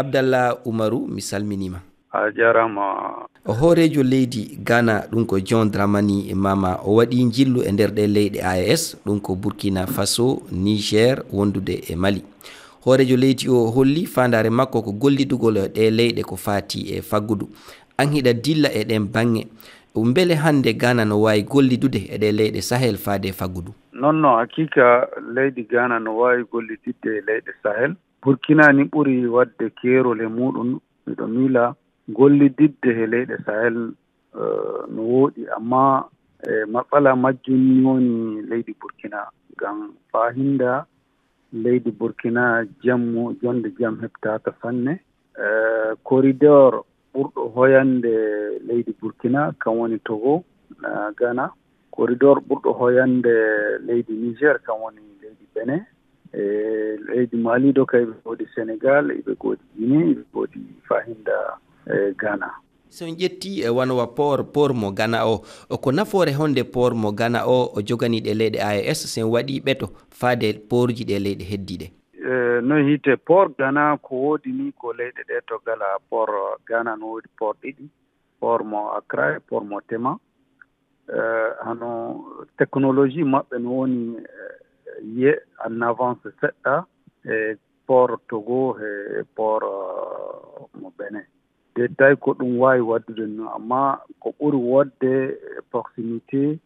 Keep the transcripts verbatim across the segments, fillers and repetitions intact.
Abdallah Umaru, mi salminiima. A jaaraama. Hooreejo leydi Ghana, ɗum ko John Dramani Mahama, o waɗii njillu e nder ɗee leyɗe A E S, ɗum ko Burkina Faso, Niger, wondude e Mali. Hooreejo leydi o holli faandaare makko ko gollidugol e ɗee leyɗe ko faati e faggudu. An hiɗa dilla e ɗeen baŋŋe. Mbele hannde Ghana no waawi gollidude e ɗee leyɗe Sahel faade e faggudu? Non, non, hakiika leydi Ghana no waawi gollididde e leyɗe Sahel. Burkina ni ɓuri waɗde keerol e muuɗum, miɗo miila gollididde e leyɗe Sahel, eh, no wooɗi, amma, eh, matsala majjum ni woni leydi Burkina. Ngam faa hinda leydi Burkina jammu, jonde jam heɓtaaka sanne. Eh, corridor ɓurɗo hoyande leydi Burkina, kam woni Togo, eh, Ghana. Corridor ɓurɗo hoyande leydi Niger, kam woni leydi Benin. E leydi Mali ɗo kay, ɓe ngoodi Senegal, ɓe ngoodi Guinée, ɓe ngoodi fahinda, eh, Ghana. So en ƴetti, eh, wano wa port, port mo Ghana o, o ko nafoore honde port mo Ghana o, o jogani ɗe leyɗe A E S, sen waɗi ɓeto faade portji ɗe leyɗe heddiɗe? Eh, no hiite port Ghana ko woodi ni ko leyɗe ɗe to gala port Ghana no woodi port ɗiɗi, port mo Accra e port mo Tema. Eh, hano technologie maɓɓe no woni, eh, ye en avance seɗɗa e port Togo e port, eh, mo Benin. Détail ko ɗum waawi waɗdude no, amma ko ɓuri wodde proximité,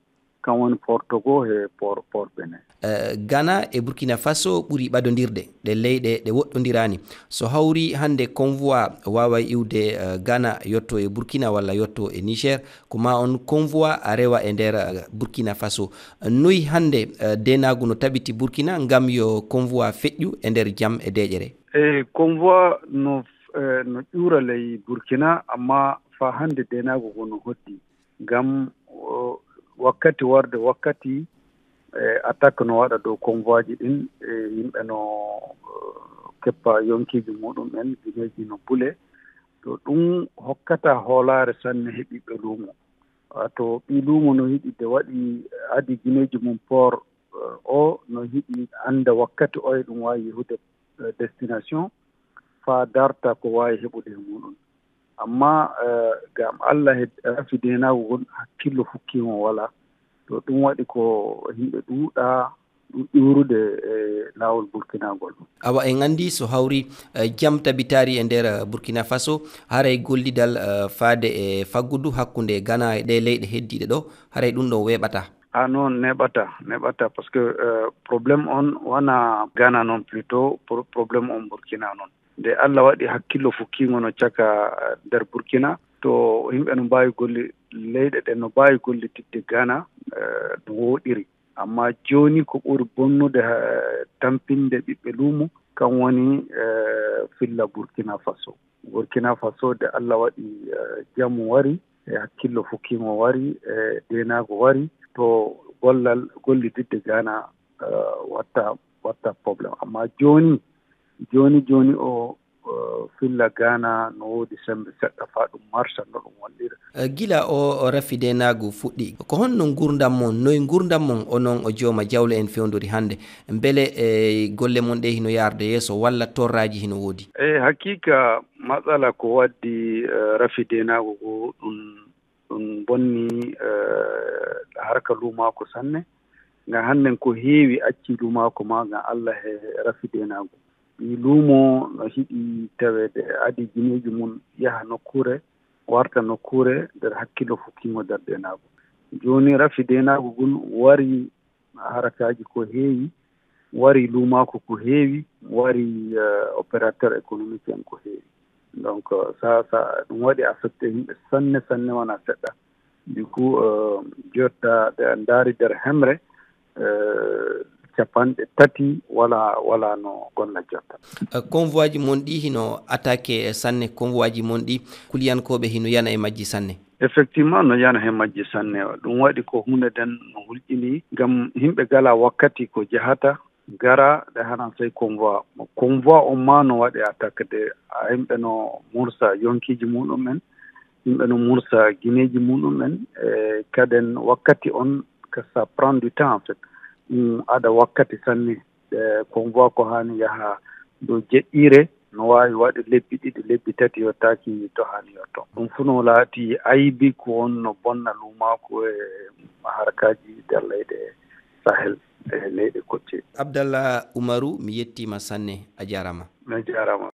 kan woni port Togo e port, port Benin. Eh, Ghana e Burkina Faso ɓuri ɓadondirde, ɗe leyɗe ɗe woɗɗondiraani. So hawri hannde convoi waaway iwde, eh, Ghana yotto e Burkina walla yotto e Niger, ko ma on convoi a rewa e nder, eh, Burkina Faso. Noy hannde, eh, denaagu no tabiti Burkina ngam yo convoi feƴƴu e nder jam e deeƴere? E convoi no, eh, no ƴuura ley Burkina, amma faa hannde denaagu ko no hoddi. Ngam, o, wakkati warde wakkati, eh, attaque no waɗa dow convoiaji ɗin, e yimɓe no, eh, keppa yonkiiji muɗum'en, gineeji no bule. To ɗum hokkata hoolaare sanne e ɓiɓɓe luumo. Wato ɓii luumo no yiɗi de waɗi adi gineeji mum port, eh, o no yiɗi annda wakkati oye ɗum waawi yehude, eh, destination faa darta ko waawi heɓude e muɗum. Amma, eh, ngam Allah e rafi denaagu ngun hakkillo fukkiimo walaa. To ɗum waɗi ko yimɓe ɗuuɗa ɗuuɗurude e laawol Burkina ngol. Awa, en anndi so hawri, eh, jam tabitaari e nder, eh, Burkina Faso, haray gollidal, eh, faade e faggudu hakkunde Ghana e ɗee leyɗe heddiiɗe ɗo, haray ɗum ɗo weeɓata. Ah, non, neɓata, neɓata, parce que, eh, problème on wana Ghana non, plutôt pro-, problème on Burkina non. Nde Allah waɗi hakkillo fukkiingo no caka, eh, nder Burkina, to yimɓe no mbaawi golle, leyɗe ɗen no mbaawi gollididde Ghana, eh, no wooɗiri. Amma jooni ko ɓuri bonnude, eh, tampinde ɓiɓɓe luumo, kan woni, eh, filla Burkina Faso. Burkina Faso, nde Allah waɗi, eh, jamu wari, e hakkillo fukkiingo wari, e deenaago wari, to gollal gollididde Ghana, eh, watta, watta problème. Amma jooni, jooni, jooni o, eh, filla Ghana no woodi sembe seɗɗa faa ɗum marsa no ɗum wallira. Eh, gila o, o rafi deenaagu fuɗɗi, ko honno ngurdam mon, noy ngurdam mon onon o jooma jawle en fewndori hannde? Mbele, eh, golle mon ɗe hino yaarde yeeso walla torraaji hino woodi? Eh, hakiika, matsala ko waddi, eh, rafi deenaagu ko ɗum ɗum bonni, eh, harka luumaaku sanne. Ngam hannden ko heewi accii luumaaku maa ngam Allah e rafi deenaagu. Ɓii luumo no yiɗi taweede adi gineeji mum yaha nokkuure, warta nokkuure nder hakkillo fukkiingo nder deenaagu. Jooni rafi deenaagu ngun wari harakaaji ko heewi, wari luumaaku ko heewi, wari, eh, opérateur économique en ko heewi. Donc, eh, sa, sa, ɗum waɗi affecté yimɓe sanne, sanne wonaa seɗɗa. Du coup, eh, jotta, nde a ndaari nder hemre, eh, capanɗe tati wala, wala no gonna jotta. Eh, convoiaji mon ɗi hino attaqué sanne, convoiaji mon ɗi kuliyankooɓe hino yana e majji sanne. Effectivement, no yana he majji sanne. Ɗum waɗi ko huunde nden no hulƴini, ngam yimɓe gala wakkati ko jahata, gara, ɗe hana sey convoi. Convoi on ma no waɗi attaque de, a yimɓe no mursa yonkiiji muɗum'en, yimɓe no mursa gineeji muɗum'en, e kaden wakkati on, que ça prend du temps, en fait. Ɗum ada wakkati sanne. Ɗe convoi ko haani yaha dow jeɗɗiire, No waawi waɗde lebbi ɗiɗi, lebbi tati yottaaki to haani yotto. Ɗum fof no laati aybi ko wonno bonna luumaaku e harkaaji nder leyɗe Sahel e leyɗe kocce. Abdallah Umaru, mi yettiima sanne, a jaaraama. Mi jaaraama.